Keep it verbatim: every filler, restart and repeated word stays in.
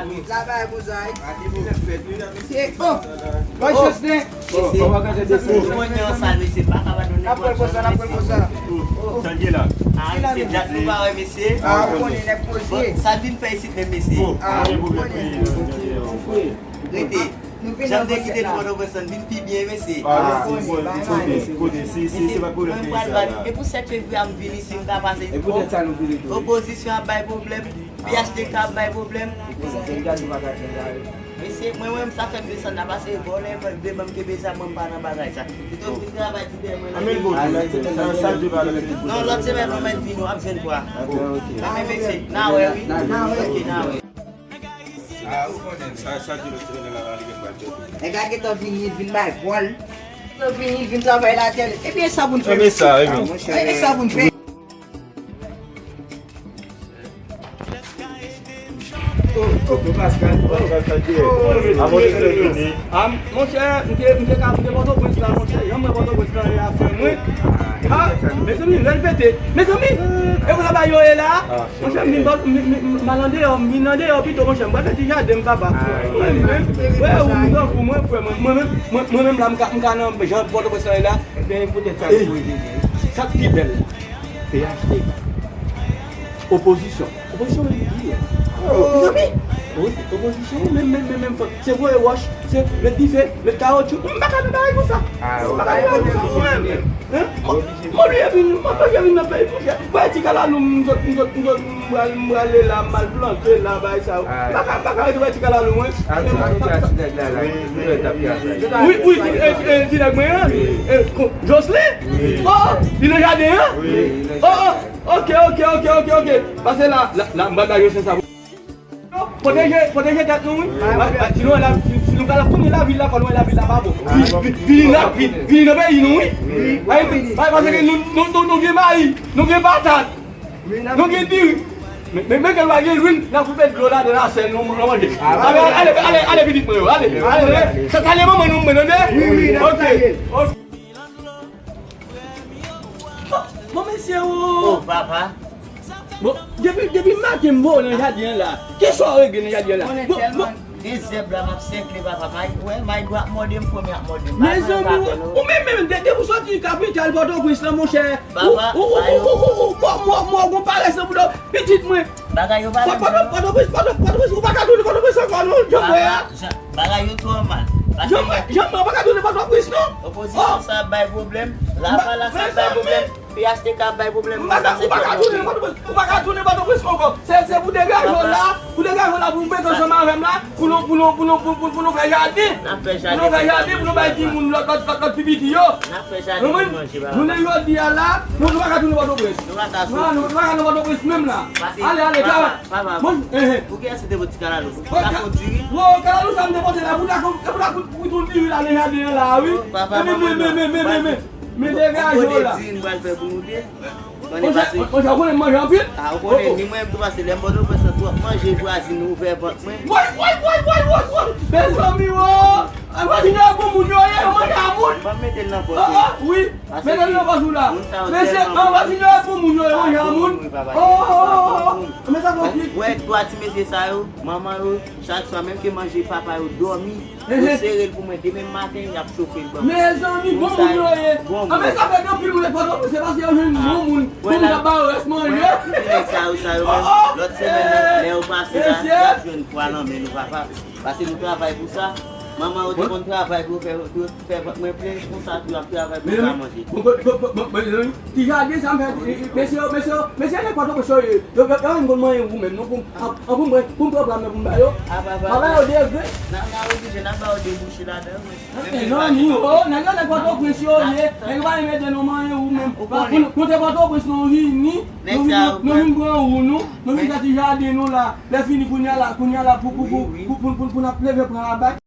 Travay, bouzay. Se, oh, bon chans, men. Mesye, nou konn nan sal, mesye, pa ka abandone. N ap pran konsa, n ap pran konsa. Sa l gen la? Ah, mesye, dat nou pa wè, mesye. Ah, ou konnen, nèg poze. Bon, sa vin fè isit menm, mesye. Ah, ou konnen. Rete. Jan m te kite nou Pòtoprens lan, vin pi byen, mesye. Ah, mesye, kote, kote, kote, si, si, se pa pwoblèm peyi sa la. E pou sèt fevriye a, m vini, si m ka pase. E poutèt sa nou vini tou. Opozisyon ap bay pwoblèm. P H T K ap bay pwoblèm. Mesye, mwen menm, sa fè m desann la, pase vòlè, vle ban m kenbe zam, mwen m pa nan bagay sa. Pito m vin travay ti dèyè mwen nan peyi. Non, lòt semèn, mwen mèt vini, w ap jwenn pwa. Men mesye, n a wè, wi. Ok, n a wè. Nèg la gentan vini, vin bay vòl. Gentan vini, vin travay latè. Ebyen, sa pou n fè. Ebyen, sa, ebyen. E sa pou n fè. Monchè, m te, m te ka, m te Pòtoprens la, monchè. Jan mwen Pòtoprens la, e afè mwen. Ha, mezanmi, lè l pete. Mezanmi, e konsa bagay yo ye la. Monchè, m vin, m, m, m, m al andeyò, m vin andeyò pito, monchè. M pral fè ti jaden m, papa. Mwen menm, wè, ou m tankou mwen, frè mwen. Mwen menm, mwen, mwen menm la, m ka, m ka nan jan Pòtoprens la ye la. Ebyen, poutèt sa, sa k pi bèl la. P H T K. Opozisyon. Opozisyon menm li ye. Mezanmi! Wi, opozisyon, menm, menm, menm, menm, se voye wòch, se met dife, met kawotchou. M pa ka nan bagay konsa. M pa ka nan bagay konsa, mwen menm. Hein? Mwen, mwen bliye vin, mwen bliye vin nan peyi, monchè. Wè ti kalalou m sot, m sot, m sot, m pral, m prale la, m al plante la, bagay sa yo. M pa ka, m pa ka rete wè ti kalalou mwen. Wi, wi, ti, e, e, ti nèg mwen an. E, ko-, Jocelyn? Oh, oh, li nan jaden an? Oh, oh, ok, ok, ok, ok, ok. Pase la, la, la, m pral ba Jocelyn sa. Pwoteje, pwoteje tèt nou, wi. Ba, ba, sinon, la, si, si nou pral tounen lavil la, fò nou wè lavil la pa bon. Vi-, vi-, vini nan, vi-, vini nan peyi nou, wi. Ay, ay, paske nou, nou, nou, nou gen mayi, nou gen patat, nou gen diri. Men, men, men ke nou pa gen lwil, n ap koupe dlo ladan, n a sèl nou, nou manje. Ale, ale, ale, ale, pitit mwen yo, ale, ale, ale. Sa, salye manman nou, mwen, tande? Ok. Ok. Bon, bon, mesye, o. O, papa. Bon, depi, depi maten m voye w nan jaden an la. Kisa w regle nan jaden an la? Bon, bon. Gen zèb la, m ap sèkle, papa. May, wè, may dwa ap mòde m, fòmi ap mòde m. Mezanmi, ou menm, menm, de, depi w soti kapital Pòtoprens lan, monchè. Papa, ou, ou, ou, ou, mò, mò, mò, gon parès nan bouda w, pitit mwen. Bagay yo pa menm, non. Pòtoprens, Pòtoprens, Pòtoprens, ou pa ka tounen Pòtoprens ankò, non, jan m wè a. Bagay yo twò mal. Jan m wè, jan m wè, ou pa ka tounen Pòtoprens, non. Opozisyon sa ap bay pwoblèm. Lavalas ap bay pwoblèm. P H T K ap bay pwoblèm. Ou pa ka, ou pa ka tounen Pòtoprens, ou pa ka tounen Pòtoprens ankò. Se, se pou degaje w la, pou degaje w la, pou w mete ansanm avè m la, pou nou, pou nou, pou nou, pou, pou, pou nou fè jaden. N ap fè jaden, pou nou fè jaden, pou nou bay timoun lòt, lòt, lòt, lòt pi piti yo. N ap fè jaden pou manje, papa. Jounen jodi a la, nou, nou pa ka tounen Pòtoprens. Nou pa ka soti. Non, nou, nou pa ka tounen Pòtoprens menm la. Ale, ale, travay. Papa, papa. Pou kiyès ou te pote ti kalalou? Ou pa ka fon diri? Wo, kalalou sa m te pote la, pou ta, pou ta, pou, pou tou diri la, nan jaden an la, wi. Papa, papa, men, men, men, men, men, men. Men degaje w la. Ou konnen diri m pral fè pou nou de. Monchè, monchè, ou konnen m manje anpil? Ah, ou konnen, ni mwen tou, pase lè m Pòtoprens lan, twòp manje vwazin ouvè vant mwen. Woy, woy, woy, woy, woy, woy! Mezanmi, wo! Vwazin yo e bon moun yo ye, yo manje a moun! Ban m mete l nan pòch ou. Ah, ah, wi. Mete l nan pòch ou la. Mesye, vwazin yo e bon moun yo, yo manje a moun. Oh, oh, oh, oh. Men sa fè w pik. Wè, twa ti mesye sa yo, manman yo, chak swa, menm ke manje papa yo dòmi. Yo sere l pou mwen demen maten, y ap chofe l ban mwen. Mezanmi, bon moun yo ye. Anben, sa fè gen anpil moun nan Pòtoprens, se paske yo jwenn bon moun, bon moun k ap ba yo rès manje. Ti nèg sa yo, sa yo menm, lòt semèn nan, lè yo pase la, y ap jwenn pwa nan men nou, papa. Pase nou travay pou sa. Manman yo te konn travay pou yo fè, pou yo fè vant mwen plen, konsa tou y ap travay pou yo ka manje. Ti jaden sa m fè, mesye yo, mesye yo, mesye nèg Pòtoprens yo ye. Yo, yo, yo pa konn manyen ou menm, non, pou m, an, an, pou m pran, pou m pran pwa mwen pou m ba yo. A, papa. Papa yo de vre. N a, n a oblije, n a ba yo de bouche ladan, wi. Mezanmi, o, nèg yo nèg Pòtoprens yo ye. Nèg yo pa renmen de nou manyen ou menm. Ou konnen. Nou te Pòtoprens, nou vini, nou vin, nou vin pran ou, nou, nou vin fè ti jaden nou la. Lè fini, kounye a la, kounye a la, pou, pou, pou, pou, pou, pou, pou n ap leve pran abay.